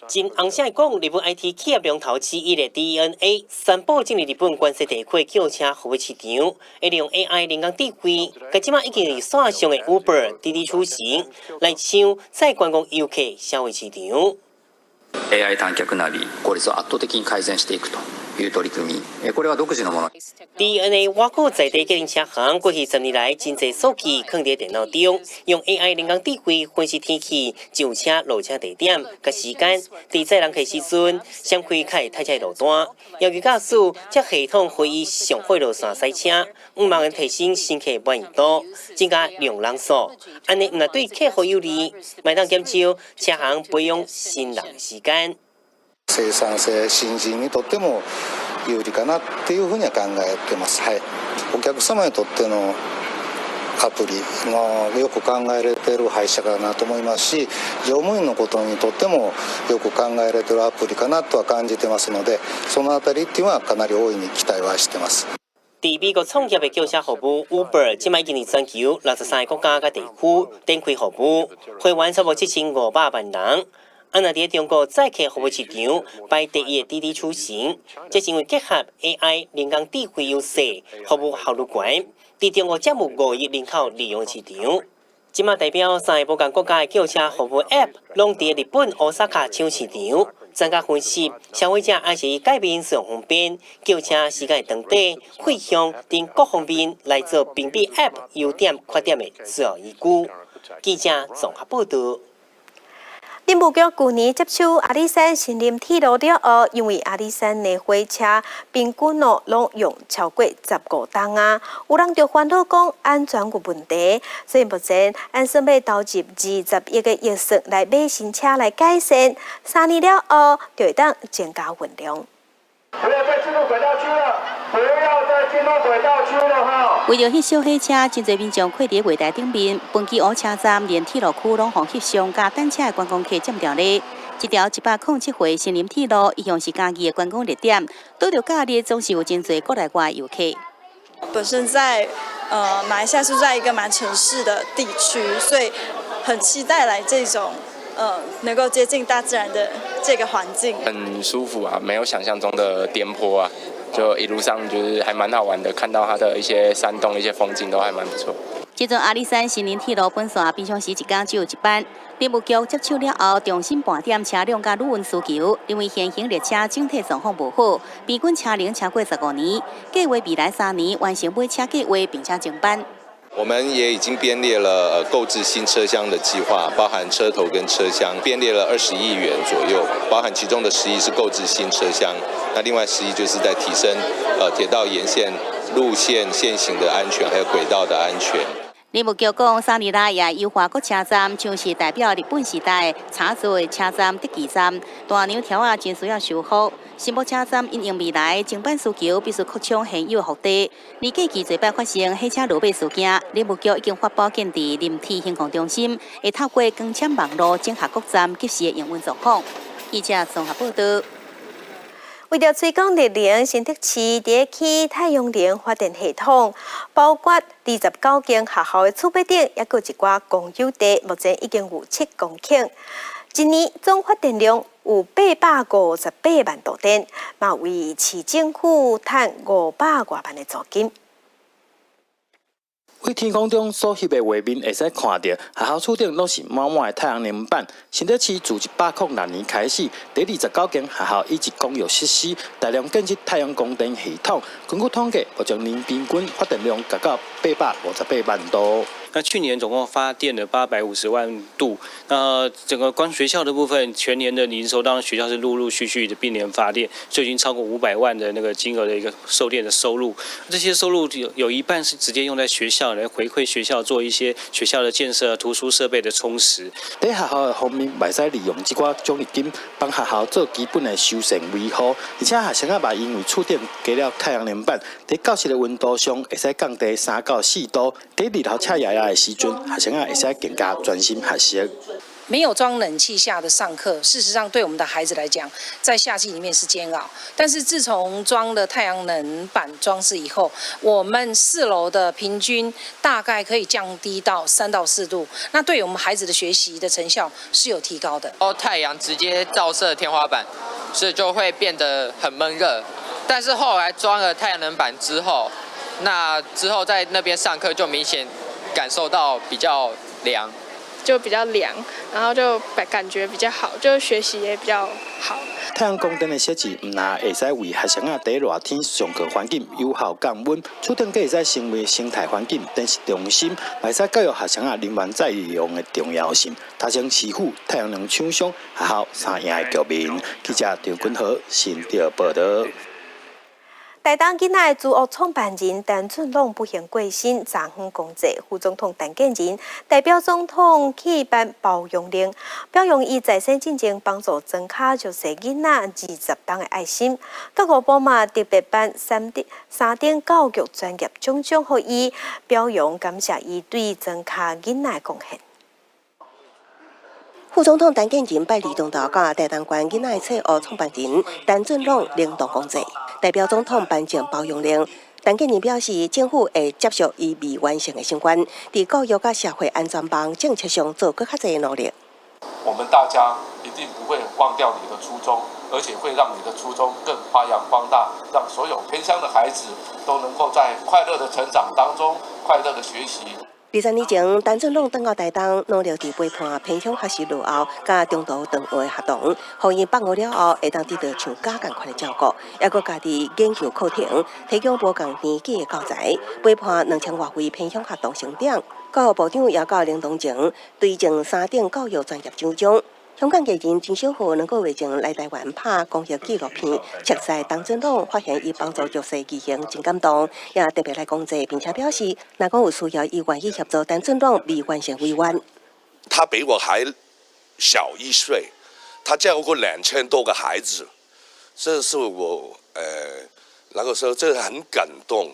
真紅聲講，日本 IT 企業龍頭之一的 DeNA 宣布進入日本關西地區叫車服務市場，會利用 AI 人工智慧，佮這馬已經佇線上的 Uber、滴滴出行來搶在觀光遊客消費市場。 AI 探客ナビ効率を圧倒的に改善していくという取り組み、これは独自のもの。 DeNA 外國在地計程車行過去10年來真濟數據囥佇電腦中，用 AI 人工智慧分析天氣、上車落車地點佮時間，佇載人客時陣，閃開較會塞車路段。要求駕駛這系統予伊上好路線駛車，毋茫提升乘客滿意度，增加量人數，按呢毋但對客戶有利，嘛會當減少車行培養新人的時間。生産性、新人にとっても有利かなっていうふうには考えてます。はい。お客様にとってのアプリ、まあ、よく考えられている配車かなと思いますし、乗務員のことにとってもよく考えられているアプリかなとは感じてますので、そのあたりっていうのはかなり大いに期待はしてます。佇美國創業的叫車服務 Uber，這擺已經佇全球63个國家佮地區展開服務，會員超過7500萬人。啊，若佇中國載客服務市場排第一的滴滴出行，這是因為結合 AI 人工智慧優勢，服務效率懸，佇中國佔有5億人口利用市場。這馬代表三个無仝國家的叫車服務 App，攏佇日本大阪搶市場。專家分析，消費者愛是以改變使用方便、叫車時間長短、費用等各方面來做評比 App 優點缺點的主要依據。記者綜合報導。林務局舊年接手阿里山森林鐵路了後，因為阿里山的火車平均哦攏用超過15噸啊，有人就煩惱講安全有問題，所以目前按算欲投入20億的預算來買新車來改善，3年了後就會當增加運量。不要再進入軌道區了，不要再進入軌道區了哈！為著翕小火車，真濟民眾跪佇月台頂面，歕基湖車站連鐵路區攏予翕相佮等車的觀光客佔著咧。這條107回森林鐵路一向是嘉義的觀光熱點，拄著假日總是有真濟國內外遊客。本身在馬來西亞是在一個蠻城市的地區，所以很期待來這種能夠接近大自然的這個環境。很舒服啊，沒有想象中的顛簸啊，就一路上就是還蠻好玩的，看到它的一些山洞、一些風景都還蠻不錯。這陣阿里山森林鐵路本線平常時一工只有一班，林務局接手了後，重新盤點車輛佮旅運需求，認為現行列車整體狀況無好，平均車齡超過15年，計劃未來3年完成買車計劃，並且增班。我們也已經編列了購置新車廂的計劃，包含車頭跟車廂，編列了20億元左右，包含其中的10億是購置新車廂，那另外十億就是在提升鐵道沿線路線線型的安全，還有軌道的安全。林務局講，3年來也優化各車站，像是代表日本時代茶座的車站德岐站，大娘柱仔真需要修復。新埔車站因應未來增班需求，必須擴充現有的腹地。而過去濟擺發生火車落馬事件，林務局已經發布建置林鐵行控中心，會透過光纖網路整合各站及時的營運狀況。記者綜合報導。為著推廣綠能，新竹市佇起太陽能發電系統，包括29間學校的厝邊頂，抑閣有一寡公有地，目前已經有7公頃。一年總發電量有858萬度電，嘛為市政府趁500外萬的租金。佇天空中所翕的畫面會使看著，學校厝頂攏是滿滿的太陽能板。新竹市自106年開始，佇29間學校以及公有設施大量建設太陽光電系統。根據統計，目前年平均發電量達到858萬度。那去年總共發電了850萬度，那整個光學校的部分，全年的營收，當然學校是陸陸續續的併聯發電，就已經超過500萬的那個金額的一個售電的收入。這些收入有一半是直接用在學校來回饋學校，做一些學校的建設、圖書設備的充實。佇學校的方面，會使利用這寡獎勵金幫學校做基本的修繕維護，而且學生仔嘛因為厝頂加了太陽能板，佇教室的溫度上會使降低3到4度。佇日頭赤炎炎的時陣，學生仔會使更加專心學習。沒有裝冷氣下的上課，事實上對我們的孩子來講，在夏季裡面是煎熬。但是自從裝了太陽能板裝置以後，我們4樓的平均大概可以降低到3到4度，那對我們孩子的學習的成效是有提高的。哦，太陽直接照射天花板，所以就會變得很悶熱。但是後來裝了太陽能板之後，那之後在那邊上課就明顯感受到比較涼。就比較涼，然後就感覺比較好，就學習也比較好。太陽光電的設置，毋但會使為學生仔佇熱天上課環境有效降溫，厝頂閣會使成為生態環境展示中心，會使教育學生仔能源再利用的重要性，提升市府太陽能廠商學校三贏的局面。記者張君豪新竹報導。台東囡仔的組屋創辦人陳俊朗不幸過身，昨昏公祭，副總統陳建仁代表總統去頒包養令，表揚伊在生進前幫助莊跤弱勢囡仔20冬的愛心。教育部嘛特別頒三等教育專業獎章予伊，表揚感謝伊對莊跤囡仔的貢獻。副總統陳建仁拜二中晝佮台東縣囡仔的冊屋創辦人陳俊朗靈堂公祭，代表總統頒贈包養令。陳建仁表示，政府會接續伊未完成的心願，佇教育佮社會安全網政策上做閣較濟的努力。我們大家一定不會忘掉你的初衷，而且會讓你的初衷更發揚光大，讓所有偏鄉的孩子都能夠在快樂的成長當中，快樂的學習。 20年前，陳俊朗轉到台東，努力佇陪伴偏鄉學習落後，佮中途轉學的學童，予𪜶放學了後會當得到像家仝款的照顧，抑閣家己研究課程，提供無仝年紀的教材，陪伴2000外位偏鄉學童成長。教育部長也到屏東前推贈三等教育專業獎章。香港藝人金小虎2個月前來台灣拍公益紀錄片，熟似陳俊朗發現伊幫助弱勢兒童真感動，也特別來講解，並且表示，若講有需要，伊願意協助陳俊朗未完成遺願。他比我還小1歲，他教過2000多個孩子，這是我那個時候這很感動。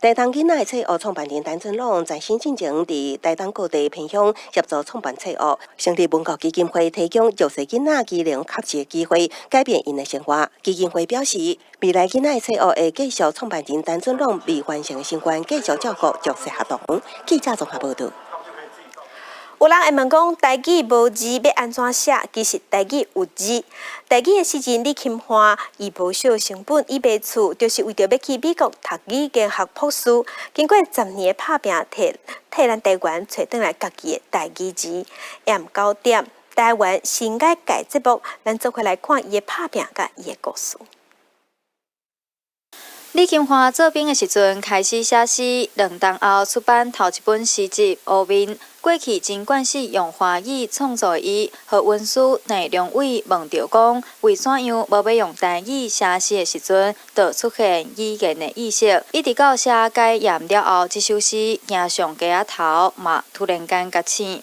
台東囡仔的冊屋創辦人陳俊朗在先進前佇台東各地偏鄉協助創辦冊屋，成立文教基金會，提供弱勢囡仔技能學習的機會，改變𪜶的生活。基金會表示，未來囡仔的冊屋會繼續創辦人陳俊朗未完成的心願，繼續照顧弱勢學童。記者綜合報導。有人會問講，台語無字欲按怎寫？其實台語有字。台語的詩人李琴華，伊無少成本，伊賣厝就是為著欲去美國讀語言學博士。經過10年的拍拚，替替咱台灣揣轉來家己的台語字。下昏9點，台灣新界節目，咱做伙來看伊的拍拚佮伊的故事。李琴華做兵的時陣開始寫詩，2冬後出版頭一本詩集《烏面》。過去真慣勢用華語創作的伊，予恩師鄭良偉問著講，為怎樣無欲用台語寫詩的時陣，就出現語言的意識。一直到寫解嚴了後，這首詩行上街仔頭嘛，突然間覺醒。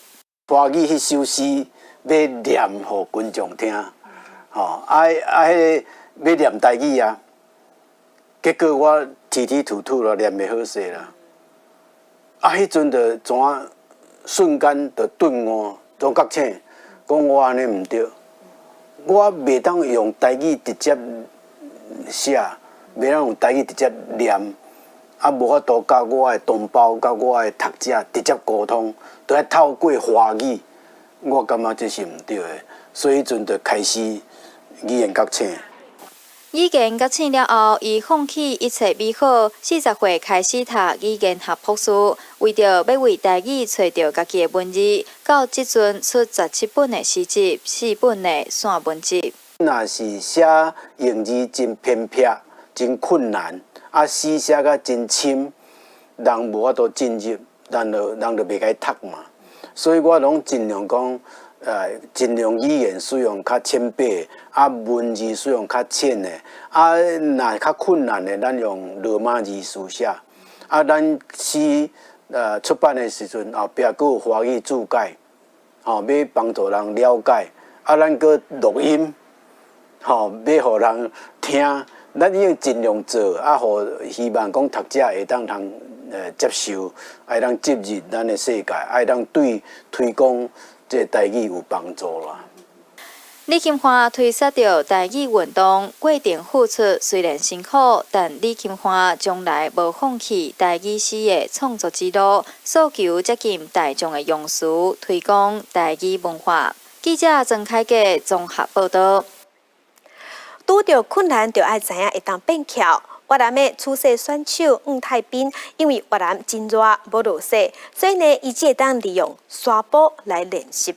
華語彼首詩欲念予觀眾聽，吼啊啊！彼個欲念台語啊，結果我啼啼吐吐啦，念袂好勢啦。啊，彼陣就怎瞬間就頓悟，總覺醒，講我按呢毋對，我袂當用台語直接寫，袂當用台語直接念，啊，無法度佮我的同胞、佮我的讀者直接溝通，都愛透過華語，我感覺這是毋對的，所以彼陣就開始語言覺醒。語言覺醒了後，伊放棄一切美好，40歲開始讀語言學博士，為著欲為台語揣著家己的文字，到這陣出17本的詩集，4本的散文集。若是寫英字真偏僻、真困難，啊詩寫甲真深，人無法度進入，人就袂共讀嘛。所以我攏盡量講，盡量語言使用較淺白，啊文字使用較淺的，啊若較困難的，咱用羅馬字書寫。啊，咱詩出版的時陣，後壁閣有華語注解，吼，欲幫助人了解。啊，咱閣錄音，吼，欲予人聽。咱已經盡量做，啊，予希望講讀者會當通接受，會當進入咱的世界，會當對推廣這個台語有幫助啦。李琴華推捒著台語運動，過程付出雖然辛苦，但李琴華從來無放棄台語詩的創作之路，訴求接近大眾的用詞，推廣台語文化。記者曾凱傑綜合報導。拄著困難，就愛知影會當變巧。越南的初賽選手黃泰斌，因為越南真熱，無落雪，所以呢，伊只會當利用沙埔來練習。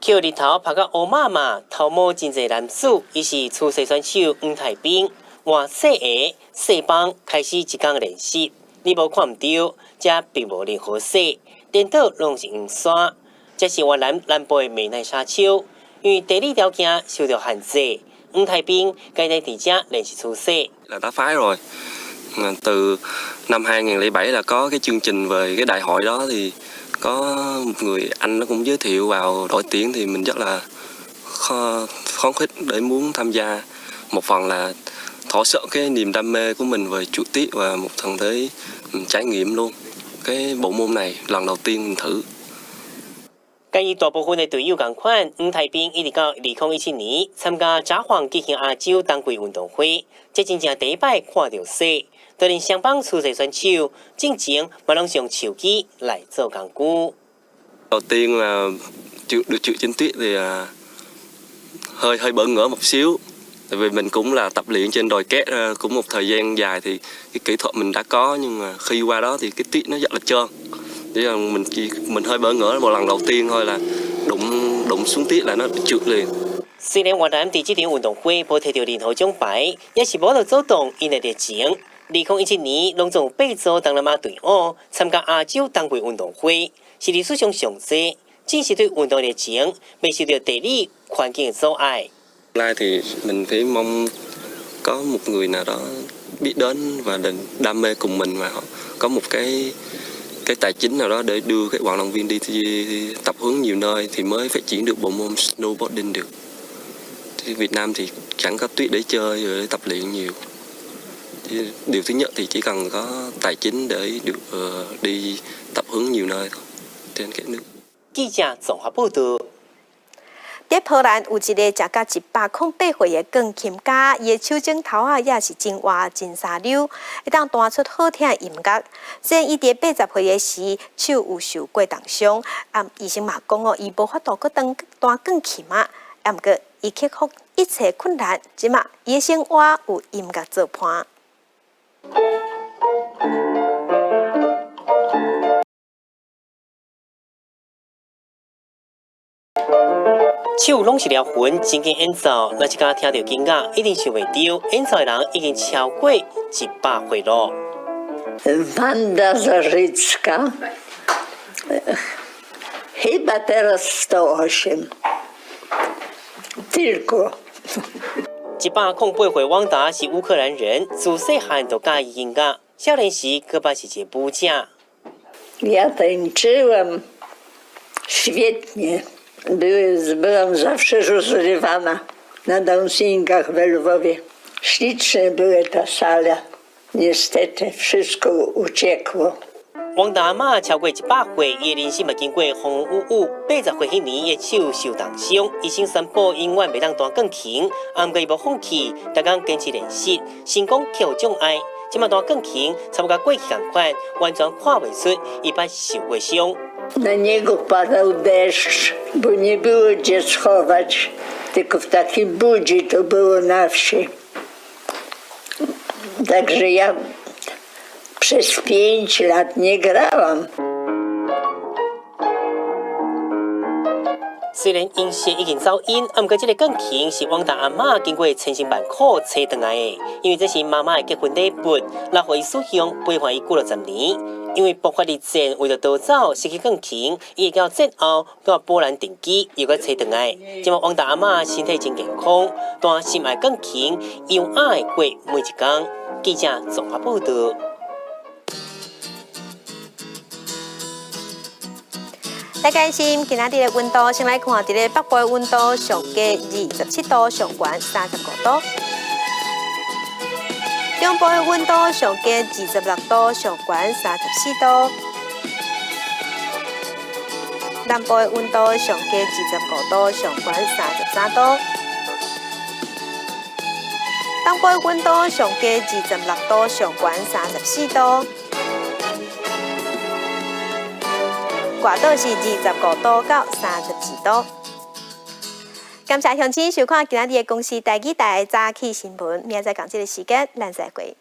抾日頭曬甲烏麻麻，頭毛真濟男子，伊是初賽選手黃泰斌，換雪鞋、雪棒，開始一工練習。你無看毋著，遮並無任何雪，顛倒攏是黃沙。這是越南南部的美奈沙丘，因為地理條件受著限制，黃泰斌改佇遮練習初雪。 Là đã phái rồi. Từ năm 2007 là có cái chương trình về cái đại hội đó thì có một người anh nó cũng giới thiệu vào đội tuyển thì mình rất là phấn khích để muốn tham gia. Một phần là thỏa sở cái niềm đam mê của mình về trượt tuyết và một phần để mình trải nghiệm luôn cái bộ môn này lần đầu tiên mình thử. 佮伊大部分的隊友仝款，黃泰斌一直到2017年參加札幌舉行亞洲冬季運動會，這真正第一擺看著雪。就連雙方初賽選手，進前嘛攏用手機來做工具。Đầu tiên là trượt được trượt trên tuyết thì hơi hơi bỡ ngỡ một xíu. Tại vì mình cũng là tập luyện trên đồi cát cũng một thời gian dài thì cái kỹ thuật mình đã có, nhưng mà khi qua đó thì cái tuyết nó rất là trơn. Thế là mình chỉ mình hơi bỡ ngỡ một lần đầu tiên thôi là đụng đụng xuống tuyết là nó trượt liền. 雖然越南佇這場運動會無提著任何獎牌，也是無法度阻擋𪜶的熱情。2017年，攏總有八組東南亞隊伍參加亞洲冬季運動會，是歷史上上濟。正是對運動熱情，袂受著地理環境的阻礙。 Lai thì mình phải mong có một người nào đó biết đến và đam mê cùng mình và họ có một cái tài chính nào đó để đưa cái vận động viên đi thi, tập huấn nhiều nơi thì mới phát triển được bộ môn snowboarding được. Thì Việt Nam thì chẳng có tuyết để chơi rồi để tập luyện nhiều. Thì điều thứ nhất thì chỉ cần có tài chính để được đi tập huấn nhiều nơi thôi trên các nước. 記者綜合報導。佇波蘭有一个食甲108歲的鋼琴家，伊的手指頭仔也是真活真沙溜，會當彈出好聽的音樂。雖然伊佇80歲的時手有受過重傷，啊，醫生嘛講哦，伊無法度閣彈彈鋼琴啊。啊，毋過伊克服一切困難，這馬伊的生活有音樂做伴。手攏是療痕，真經演奏，若一家聽著音樂，一定想袂著，演奏的人已經超過100歲咯。 Wanda Zarzycka, chyba teraz 108. Tylko. 108歲旺達是烏克蘭人，自細漢就佮意音樂，少年時閣捌是一个舞者。 Ja tańczyłam świetnie. Byłam zawsze rozrywana na dancingach we Lwowie. Śliczne były te sale. Niestety wszystko uciekło. 王大媽超過100歲，伊的人生嘛經過風風雨雨。80歲彼年，伊的手受重傷，醫生宣布永遠袂當彈鋼琴。毋過伊無放棄，逐工堅持練習，成功克服障礙。這馬彈鋼琴，差不多佮過去仝款，完全看袂出伊捌受過傷。 Na niego padał deszcz, bo nie było gdzie schować, tylko w takiej budzie to było na wsi. Także ja przez 5 lat nie grałam. 雖然音色已經走音，毋過這个鋼琴是王大阿嬤經過千辛萬苦揣轉來的，因為這是媽媽的結婚禮物，留予伊使用，陪伴伊幾落十年。因為爆發二戰，為著逃走失去鋼琴，伊會到戰後到波蘭定居，又閣揣轉來。這馬王大阿嬤身體真健康，彈心愛鋼琴，優雅的過每一工。記者綜合報導。來關心今仔日的溫度，先來看佇咧北部的溫度上低27度，上懸35度；中部的溫度上低26度，上懸34度；南部的溫度上低25度，上懸33度；東部的溫度上低26度，上懸34度。外島是25度到32度。感謝鄉親收看今仔日的公視台語台早起新聞，明仔載仝這个時間，咱再會。